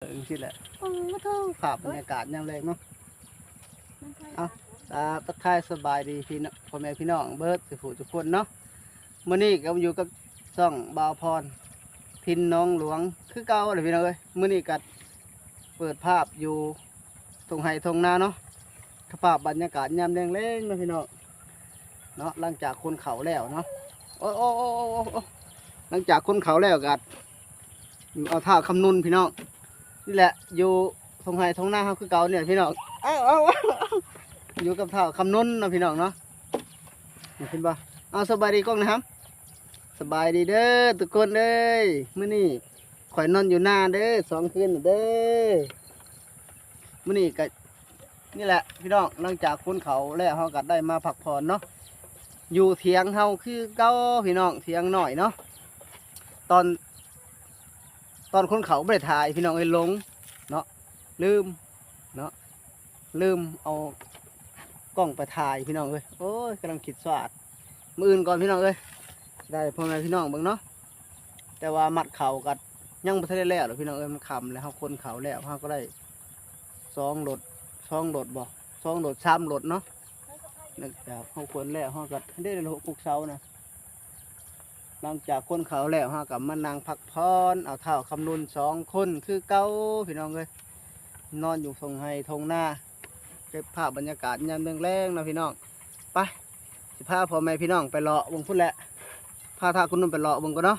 ຈັ່ງຊີ້ແຫຼະ. ໂອ້ໂທ ພາບບັນຍາກາດຍາມແລງເນາະ. ເອົາ ກາບທັກທາຍສະບາຍດີພີ່ນ້ອງ ພໍ່ແມ່ພີ່ນ້ອງເບິດສູ່ຜູ້ທຸກຄົນເນາະ. ມື້ນີ້ກໍຢູ່ກັບຊ່ອງບ່າວພອນ ຖິ່ນໜອງຫຼວງຄືເກົ່າແຫຼະພີ່ນ້ອງເອີຍ. ມື້ນີ້ກໍເປີດພາບຢູ່ທົ່ງໄຮ່ທົ່ງນາເນາະ. ສະພາບບັນຍາກາດຍາມແລງໆເນາະພີ່ນ້ອງເນາະ. ຫຼັງຈາກຂົນເຂົ້າແລ້ວເນາະ ໂອ້ ໂອ້ ໂອ້ ໂອ້ ໂອ້ ຫຼັງຈາກຂົນເຂົ້າແລ້ວກໍ ເອົາທ້າວຄຳນຸນພີ່ນ້ອງ ນີ້ແຫຼະ ຢູ່ທົ່ງໄຮ່ທົ່ງນາເຮົາຄືເກົ່ານີ້ພີ່ນ້ອງ. ເອົາ ເອົາ ເອົາ ຢູ່ກັບທ້າວຄຳນຸນເນາະພີ່ນ້ອງເນາະ. ເຫັນບໍ່? ເອົາ ສະບາຍດີກ້ອງນະຮັບ. ສະບາຍດີເດີທຸກຄົນເອີຍ. ມື້ນີ້ຂ້ອຍນອນຢູ່ນາເດີ ສອງຄືນເດີ. ມື້ນີ້ກໍ ນີ້ແຫຼະພີ່ນ້ອງ ຫຼັງຈາກຂົນເຂົ້າແລ້ວ ເຮົາກໍໄດ້ມາພັກຜ່ອນເນາະ ຢູ່ຖຽງເຮົາຄືເກົ່າພີ່ນ້ອງ ຖຽງນ້ອຍເນາະ. ຕອນ ຕອນຂົນເຂົ້າບໍ່ໄດ້ຖ່າຍພີ່ນ້ອງເອີຍ ຫຼົງເນາະ ລືມເນາະ ລືມເອົາກ້ອງໄປຖ່າຍພີ່ນ້ອງເອີຍ. ໂອ້ຍ ກຳລັງຄິດສວາດ ມື້ອື່ນກ່ອນພີ່ນ້ອງເອີຍ ໄດ້ພໍ່ແມ່ພີ່ນ້ອງເບິ່ງເນາະ. ແຕ່ວ່າມັດເຂົ້າກໍຍັງບໍ່ທັນໄດ້ແລ້ວດອກພີ່ນ້ອງເອີຍ ມັນຄ່ຳແລ້ວ. ເຮົາຂົນເຂົ້າແລ້ວ ເຮົາກໍໄດ້ສອງລົດ ສອງລົດບໍ່ ສອງລົດ ສາມລົດເນາະ. ຫຼັງຈາກເຮົາຂົນແລ້ວ ເຮົາກໍໄດ້ລົດຫົກເສົານະ. ຫຼັງຈາກຂົນເຂົ້າແລ້ວ ເຮົາກໍມານັ່ງພັກຜ່ອນ ເອົາທ້າວຄຳນຸນສອງຄົນຄືເກົ່າພີ່ນ້ອງເອີຍ ນອນຢູ່ທົ່ງໄຮ່ທົ່ງນາ. ເກັບພາບບັນຍາກາດຍາມແລງໆເນາະພີ່ນ້ອງ. ໄປ ຊິພາພໍ່ແມ່ພີ່ນ້ອງໄປເລາະເບິ່ງພຸ້ນແຫຼະ. ພາທ້າວຄຳນຸນໄປເລາະເບິ່ງກ່ອນເນາະ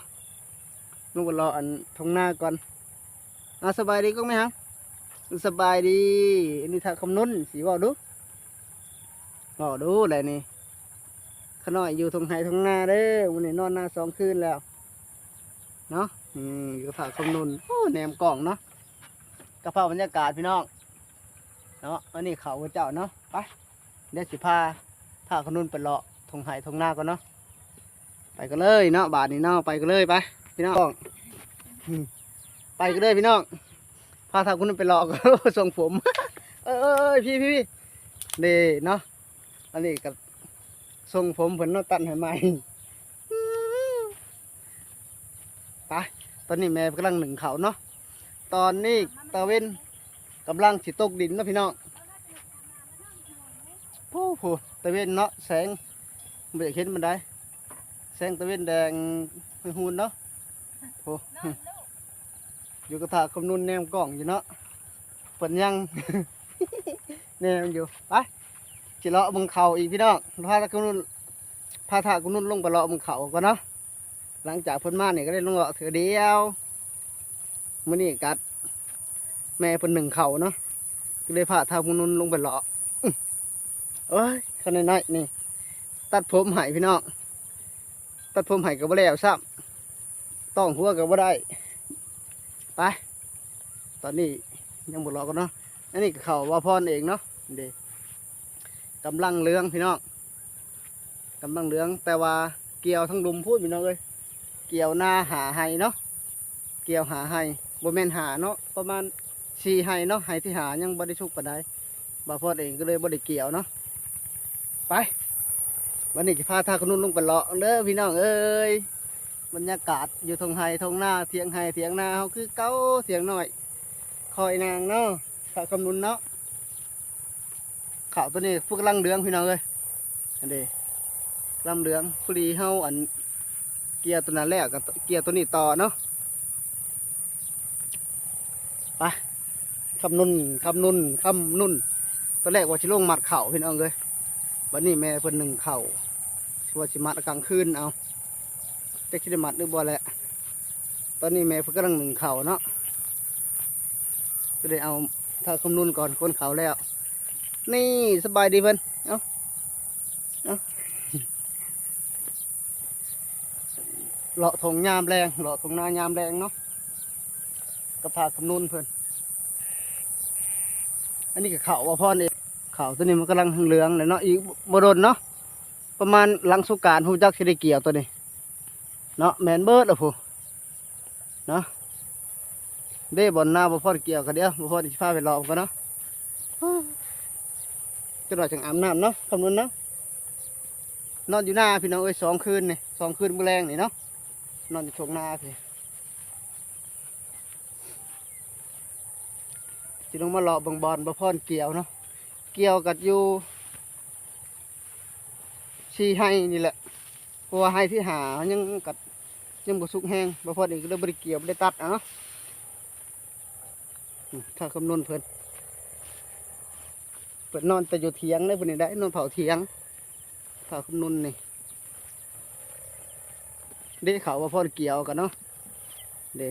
ລົງໄປເລາະອັນທົ່ງນາກ່ອນ. ອ່າ ສະບາຍດີກ້ອງແມ່ຮັກ. ສະບາຍດີ. ອັນນີ້ທ້າວຄຳນຸນ ຊິເວົ້າດູ ເວົ້າດູແຫຼະນີ້. ຂ້ານ້ອຍຢູ່ທົ່ງໄຮ່ທົ່ງນາເດີ ມື້ນີ້ນອນນາສອງຄືນແລ້ວເນາະ. ອືມ ຢູ່ກັບທ້າວຄຳນຸນ. ໂອ້ ແນມກ້ອງເນາະ ກັບພາບບັນຍາກາດພີ່ນ້ອງເນາະ. ອັນນີ້ເຂົ້າຂອງເຈົ້າເນາະ. ໄປ ດຽວຊິພາທ້າວຄຳນຸນໄປເລາະທົ່ງໄຮ່ທົ່ງນາກ່ອນເນາະ. ໄປກັນເລີຍເນາະ ບາດນີ້ເນາະ ໄປກັນເລີຍ ໄປພີ່ນ້ອງ ອືມ ໄປກັນເລີຍພີ່ນ້ອງ. ພາທ້າວຄຳນຸນໄປເລາະ ຊົງຜົມ ເອີຍ ເອີຍ ເອີຍ ພີ່ ພີ່ ນີ້ເນາະ. ອັນນີ້ກໍຊົງຜົມເພິ່ນເນາະ ຕັດໃຫ້ໃໝ່. ໄປ ຕອນນີ້ແມ່ເພິ່ນກຳລັງໜຶ້ງເຂົ້າເນາະ. ຕອນນີ້ຕາເວັນກຳລັງຊິຕົກດິນເນາະພີ່ນ້ອງ. ໂອ້ໂຫ ຕາເວັນເນາະ ແສງບໍ່ຢາກເຫັນປານໃດ ແສງຕາເວັນແດງຮຸ່ນໆເນາະ. ໂອ້ ຢູ່ກັບທ້າວຄຳນຸນແນມກ້ອງຢູ່ເນາະ ເພິ່ນຍັງແນມຢູ່. ໄປ ຊິເລາະເບິ່ງເຂົ້າອີກພີ່ນ້ອງ. ພາທ້າວຄຳນຸນ ພາທ້າວຄຳນຸນລົງໄປເລາະເບິ່ງເຂົ້າກ່ອນເນາະ. ຫຼັງຈາກເພິ່ນມານີ້ກໍໄດ້ລົງເລາະເທື່ອດຽວ. ມື້ນີ້ກັດແມ່ເພິ່ນໜຶ້ງເຂົ້າເນາະ ກໍເລີຍພາທ້າວຄຳນຸນລົງໄປເລາະ. ອື ໂອ້ຍ ຄັນນ້ອຍໆນີ້ ຕັດຜົມໃຫ້ພີ່ນ້ອງ ຕັດຜົມໃຫ້ກໍບໍ່ແລ້ວຊ້ຳ ຕ້ອງຫົວກໍບໍ່ໄດ້. ໄປ ຕອນນີ້ຍັງບໍ່ເລາະກັນເນາະ. ອັນນີ້ກໍເຂົ້າບ່າວພອນເອງເນາະ ເດ້ ກຳລັງເຫຼືອງພີ່ນ້ອງ ກຳລັງເຫຼືອງ. ແຕ່ວ່າກ່ຽວທາງລຸ່ມພຸ້ນພີ່ນ້ອງເອີຍ ກ່ຽວນາຫ້າໄຮ່ເນາະ ກ່ຽວຫ້າໄຮ່ ບໍ່ແມ່ນຫ້າເນາະ ປະມານສີ່ໄຮ່ເນາະ. ໄຮ່ທີຫ້າຍັງບໍ່ໄດ້ສຸກປານໃດ ບ່າວພອນເອງກໍເລີຍບໍ່ໄດ້ກ່ຽວເນາະ. ໄປ ວັນນີ້ຊິພາທ້າວຄຳນຸນລົງໄປເລາະເດີພີ່ນ້ອງເອີຍ. ບັນຍາກາດຢູ່ທົ່ງໄຮ່ທົ່ງນາ ຖຽງໄຮ່ຖຽງນາເຮົາຄືເກົ່າ ຖຽງນ້ອຍ ຄອຍນາງເນາະ ທ້າວຄຳນຸນເນາະ. ເຂົ້າຕົວນີ້ພຸ້ນກຳລັງເຫຼືອງພີ່ນ້ອງເອີຍ ອັນເດ ກຳລັງເຫຼືອງ. ພໍດີເຮົາອັນ ກ່ຽວຕົວນັ້ນແລ້ວກໍກ່ຽວຕົວນີ້ຕໍ່ເນາະ. ໄປ ຄຳນຸນ ຄຳນຸນ ຄຳນຸນ. ຕອນແລກວ່າຊິລົງມັດເຂົ້າພີ່ນ້ອງເອີຍ ບັດນີ້ແມ່ເພິ່ນໜຶ້ງເຂົ້າ ວ່າຊິມັດກາງຄືນເອົາ ຈັກຊິໄດ້ມັດຫຼືບໍ່ແຫຼະ. ຕອນນີ້ແມ່ເພິ່ນກຳລັງໜຶ້ງເຂົ້າເນາະ ກໍໄດ້ເອົາທ້າວຄຳນຸນກ່ອນ ຂົນເຂົ້າແລ້ວ. ນີ້ ສະບາຍດີເພິ່ນ ເອົາ ເອົາ ເລາະທົ່ງຍາມແລງ ເລາະທົ່ງນາຍາມແລງເນາະ ກັບທ້າວຄຳນຸນເພິ່ນ. ອັນນີ້ກໍເຂົ້າບ່າວພອນເອງ ເຂົ້າຕົວນີ້ມັນກຳລັງເຫຼືອງແຫຼະເນາະ ອີກບໍ່ດົນເນາະ ປະມານຫຼັງສົງການຮູ້ຈັກຊິໄດ້ກ່ຽວຕົວນີ້ເນາະ. ແມ່ນເບິດລະພຸ້ນ ເນາະ ເດ້ ບ່ອນນາບ່າວພອນກ່ຽວ. ກໍດຽວບ່າວພອນຊິພາໄປເລາະກ່ອນເນາະ ຈັກໜ່ອຍຈັ່ງອາບນ້ຳເນາະ ຄຳນຸນເນາະ. ນອນຢູ່ນາພີ່ນ້ອງເອີຍ ສອງຄືນນີ້ ສອງຄືນມື້ແລງນີ້ເນາະ ນອນຢູ່ທົ່ງນາພີ້. ຊິລົງມາເລາະເບິ່ງບ່ອນບ່າວພອນກ່ຽວເນາະ, ກ່ຽວກັນຢູ່ສີ່ໄຮ່ນີ້ແຫຼະ ເພາະວ່າໄຮ່ທີຫ້າຍັງກັນ ຍັງບໍ່ສຸກແຮງ, ບ່າວພອນເອງກໍເລີຍບໍ່ໄດ້ກ່ຽວ ບໍ່ໄດ້ຕັດເອົາເນາະ. ອືມ ຖ້າຄຳນວນເພິ່ນ ເພິ່ນນອນແຕ່ຢູ່ຖຽງເດ້ ເພິ່ນນີ້ໄດ້ນອນເຝົ້າຖຽງ ຖ້າຄຳນວນນີ້ ເດ້ ເຂົ້າວ່າພອນກ່ຽວກັນເນາະ ເດ້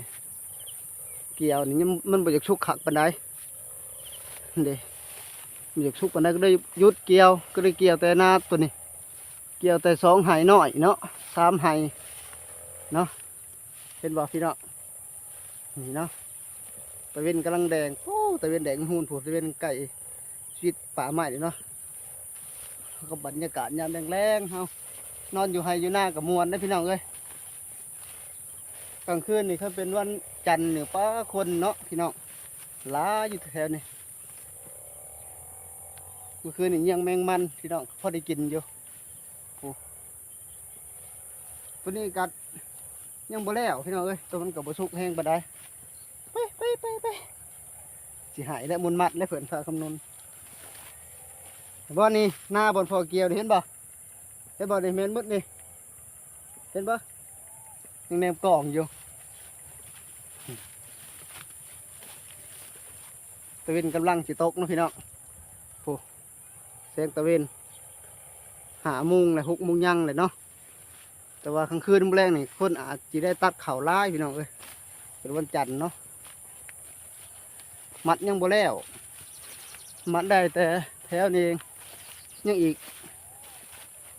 ກ່ຽວນີ້ຍັງ ມັນບໍ່ຢາກສຸກຄັກປານໃດ ເດ້ ບໍ່ຢາກສຸກປານໃດ ກໍເລີຍຢຸດກ່ຽວ ກໍເລີຍກ່ຽວແຕ່ນາໂຕນີ້ ກ່ຽວແຕ່ສອງໄຮ່ນ້ອຍເນາະ ສາມໄຮ່ເນາະ. ເຫັນບໍ່ພີ່ນ້ອງ? ນີ້ເນາະ ຕາເວັນກຳລັງແດງ ໂອ້ ຕາເວັນແດງຮູນພຸ້ນ ຕາເວັນໃກ້ຊິດປ່າໄມ້ເນາະ. ກັບບັນຍາກາດຍາມແລງໆ ເຮົານອນຢູ່ໄຮ່ຢູ່ນາກໍມ່ວນເດ້ພີ່ນ້ອງເອີຍ. ກາງຄືນນີ້ ຄັນເປັນວັນຈັນນີ້ ປ້າ ຄົນເນາະພີ່ນ້ອງ ຫຼາຍຢູ່ແຖວນີ້. ມື້ຄືນນີ້ຍ່ຽງແມງມັນພີ່ນ້ອງ ພໍໄດ້ກິນຢູ່. ໂອ້ ຕົວນີ້ກໍຍັງບໍ່ແລ້ວພີ່ນ້ອງເອີຍ ຕົວມັນກໍບໍ່ສຸກແຮງປານໃດ. ໄປ ໄປ ໄປ ໄປ ຊິໃຫ້ແລ້ວ ໝຸນມັດແລ້ວເພິ່ນ ພາຄຳນວນ. ບ່ອນນີ້ນາບ່ອນພໍ່ກ່ຽວນີ້ ເຫັນບໍ່? ເຫັນບໍ່ນີ້? ແມ່ນໝົດນີ້ ເຫັນບໍ່? ຍັງແນມກ້ອງຢູ່. ຕາເວັນກຳລັງຊິຕົກເນາະພີ່ນ້ອງ. ໂອ້ ແສງຕາເວັນ ຫ້າໂມງແລ້ວ ຫົກໂມງຍັງແລ້ວເນາະ. ແຕ່ວ່າກາງຄືນມື້ແລງນີ້ ຄົນອາດຊິໄດ້ຕັດເຂົ້າຫຼາຍພີ່ນ້ອງເອີຍ ເປັນວັນຈັນເນາະ. ມັດຍັງບໍ່ແລ້ວ ມັດໄດ້ແຕ່ແຖວນີ້ເອງ ຍັງອີກ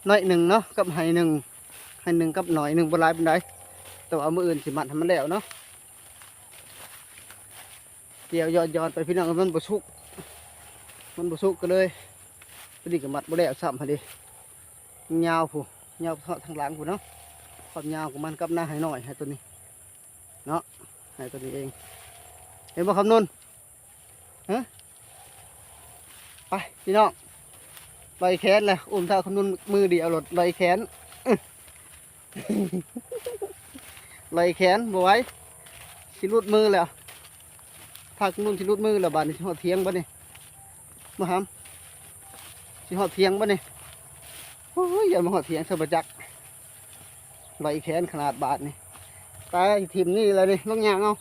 ໜ້ອຍໜຶ່ງເນາະ ກັບໄຮ່ໜຶ່ງ ໄຮ່ໜຶ່ງກັບໜ້ອຍໜຶ່ງ ບໍ່ຫຼາຍປານໃດ. ແຕ່ວ່າມື້ອື່ນຊິມັດໃຫ້ມັນແລ້ວເນາະ. ກ່ຽວຢອດໆ ໄປພີ່ນ້ອງ ມັນບໍ່ສຸກ ມັນບໍ່ສຸກກໍເລີຍ ຕົວນີ້ກໍມັດບໍ່ແລ້ວຊ້ຳຫັ້ນເດ. ຍາວພຸ້ນ ຍາວເທາະທາງຫຼັງພຸ້ນເນາະ. ຄວາມຍາວຂອງມັນກັບໜ້າໄຮ່ນ້ອຍ ໄຮ່ຕົວນີ້ເນາະ ໄຮ່ຕົວນີ້ເອງ. ເຫັນບໍ່ຄຳນວນ? ຮະ ໄປພີ່ນ້ອງ ລອຍແຂນແລ້ວ ອຸ້ມທ້າວຄຳນວນມືດຽວໂລດ ລອຍແຂນ ລອຍແຂນບໍ່ໄຫວ ຊິຫຼຸດມືແລ້ວ ທ້າວຄຳນວນຊິຫຼຸດມືແລ້ວ. ບາດນີ້ຊິຮອດຖຽງບໍ່ນີ້ ມາຫຳ ຊິຮອດຖຽງບໍ່ນີ້? ໂອ້ຍ ຢ້ານບໍ່ຮອດຖຽງຊະບໍ່ຈັກ ລອຍແຂນຂະໜາດບາດນີ້. ຕາຍ ຖິ້ມນີ້ແລ້ວນີ້ ລົງຍ່າງເອົາ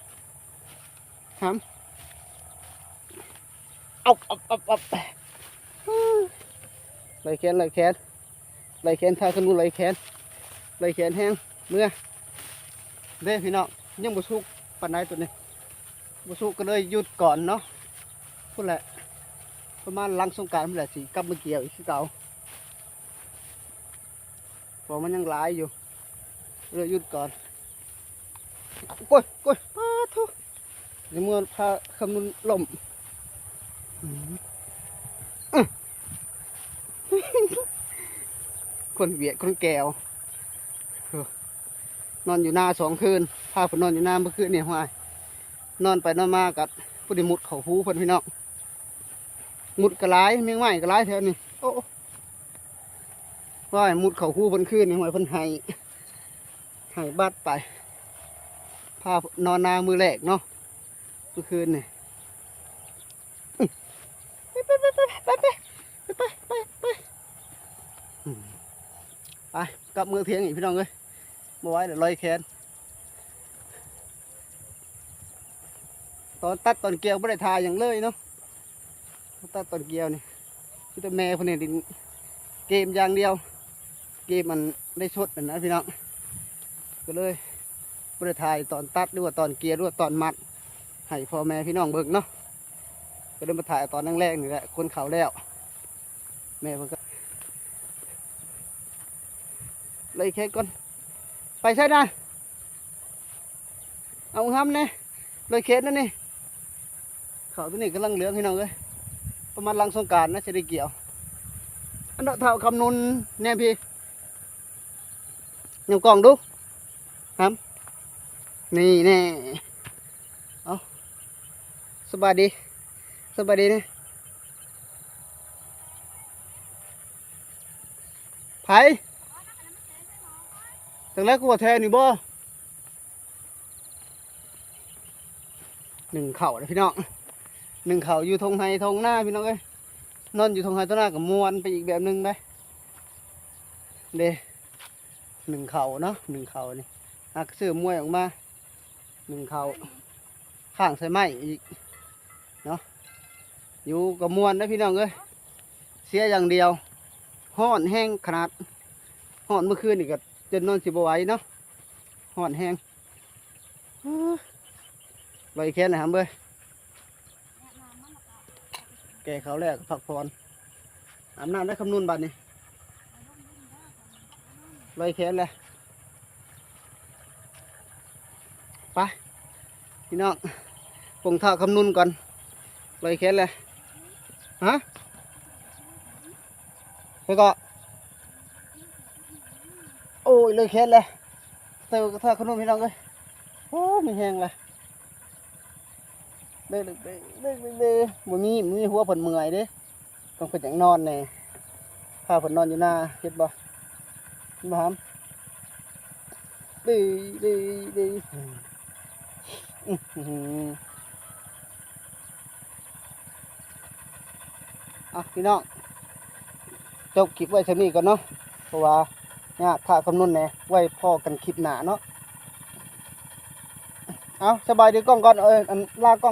ຫຳ ເອົາ ເອົາ ເອົາ ເອົາ ລອຍແຂນ ລອຍແຂນ ລອຍແຂນ ພາກັນດູ ລອຍແຂນ ລອຍແຂນແຮງ ເມື່ອ ເດ້ພີ່ນ້ອງ ຍັງບໍ່ສຸກປານໃດຕົວນີ້ ບໍ່ສຸກກໍເລີຍຢຸດກ່ອນເນາະ. ພຸ້ນແຫຼະ ປະມານຫຼັງສົງການພຸ້ນແຫຼະ ຊິກັບມາກ່ຽວອີກຄືເກົ່າ ເພາະມັນຍັງຫຼາຍຢູ່ ເລີຍຢຸດກ່ອນ. ໂອ້ຍ ໂອ້ຍ ປາດໂທ້ ຢ່າເມືອພາຄຳນວນລົ້ມ ຄົນຫວຽດຄົນແກ່ວ ນອນຢູ່ນາສອງຄືນ ພາເພິ່ນນອນຢູ່ນາເມື່ອຄືນນີ້ ຫ້ວຍ ນອນໄປນອນມາກໍບໍ່ໄດ້ມຸດເຂົ້າຫູເພິ່ນ ພີ່ນ້ອງ. ມຸດກໍຫຼາຍ ແມງໄມ້ກໍຫຼາຍແຖວນີ້ ໂອ້ ວ່າໃຫ້ມຸດເຂົ້າຫູເພິ່ນຄືນນີ້ ຫ້ວຍ ເພິ່ນໃຫ້ ໃຫ້ບັດໄປ ພານອນນາມື້ແລກເນາະ ເມື່ອຄືນນີ້. ໄປ ໄປ ໄປ ໄປ ໄປ ໄປ ໄປ ໄປ ອືມ ໄປ ກັບເມືອຖຽງອີກ ພີ່ນ້ອງເອີຍ ບໍ່ໄຫວແລ້ວ ລອຍແຂນ. ຕອນຕັດຕອນກ່ຽວບໍ່ໄດ້ຖ່າຍຫຍັງເລີຍເນາະ ຕອນຕັດຕອນກ່ຽວນີ້ ມີແຕ່ແມ່ເພິ່ນນີ້ຫຼິ້ນເກມຢ່າງດຽວ ເກມອັນໄລຟ໌ສົດນັ້ນນະ ພີ່ນ້ອງ ກໍເລີຍບໍ່ໄດ້ຖ່າຍຕອນຕັດ ຫຼືວ່າຕອນກ່ຽວ ຫຼືວ່າຕອນມັດ ໃຫ້ພໍ່ແມ່ພີ່ນ້ອງເບິ່ງເນາະ. ກໍເລີຍມາຖ່າຍຕອນແລງໆນີ້ແຫຼະ ຄົນເຂົ້າແລ້ວ ແມ່ເພິ່ນກໍ ໄລ່ແຂນກ່ອນ ໄປໃສນະ ເອົາຫຳແດ່ ໄລ່ແຂນນັ້ນນີ້. ເຂົ້າຕົວນີ້ກຳລັງເຫຼືອງ ພີ່ນ້ອງເອີຍ ປະມານຫຼັງສົງການນະ ຊິໄດ້ກ່ຽວ. ອັນເນາະ ທ້າວຄຳນຸນແນມພີ້ ຍອມກ້ອງດູ ຫຳ ນີ້ແນ່. ເອົາ ສະບາຍດີ ສະບາຍດີແນ່. ໃຜ? ຈັ່ງໃດ ຄືວ່າແຖວນີ້ບໍ່? ໜຶ້ງເຂົ້າເດ້ພີ່ນ້ອງ ໜຶ້ງເຂົ້າຢູ່ທົ່ງໄຮ່ທົ່ງນາພີ່ນ້ອງເອີຍ ນອນຢູ່ທົ່ງໄຮ່ທົ່ງນາກໍມ່ວນໄປອີກແບບໜຶ່ງເດ້ ເດ້ ໜຶ້ງເຂົ້າເນາະ ໜຶ້ງເຂົ້ານີ້ ຫາກຊື້ມວຍອອກມາ ໜຶ້ງເຂົ້າ ຄ້າງໃສ່ໄມ້ອີກເນາະ ຢູ່ກໍມ່ວນເດ້ພີ່ນ້ອງເອີຍ ເສຍຢ່າງດຽວ ຮ້ອນແຮງຂະໜາດ ຮ້ອນເມື່ອຄືນນີ້ກໍຈົນນອນຊິບໍ່ໄຫວເນາະ ຮ້ອນແຮງ ເອີ ລອຍແຂນແລ້ວຫຳເອີຍ ແກ່ເຂົ້າແລ້ວກໍພັກຜ່ອນ ອາບນ້ຳແລ້ວຄຳນຸນບາດນີ້ ລອຍແຂນແລ້ວ ໄປພີ່ນ້ອງ ປົງທ້າວຄຳນຸນກ່ອນ ລອຍແຂນແລ້ວ ຮະ ໃສເກາະ ໂອ້ຍ ເລີຍແຂນແລ້ວ ແຕ່ວ່າຖ້າຂະໜຸມພີ່ນ້ອງເອີຍ ໂອ້ ມີແຮງແລ້ວ ເດີ ເດີ ເດີ ເດີ ບໍ່ມີ ບໍ່ມີຫົວ ເພິ່ນເມື່ອຍເດ້ ຕ້ອງເພິ່ນຢາກນອນແດ່ ພາເພິ່ນນອນຢູ່ນາ ເຮັດບໍ່ ເຫັນບໍ່ຫຳ ເດີ ເດີ ເດີ ອື ອື ອ່ະ ພີ່ນ້ອງ ຈົບຄລິບໄວ້ສ່ຳນີ້ກ່ອນເນາະ ເພາະວ່າຍາກຄ່າຄຳນົນແດ່ ໄວ້ພໍ້ກັນຄລິບໜ້າເນາະ ເອົາ ສະບາຍດີກ້ອງກ່ອນ ເອີ ອັນ ລາກ້ອງ.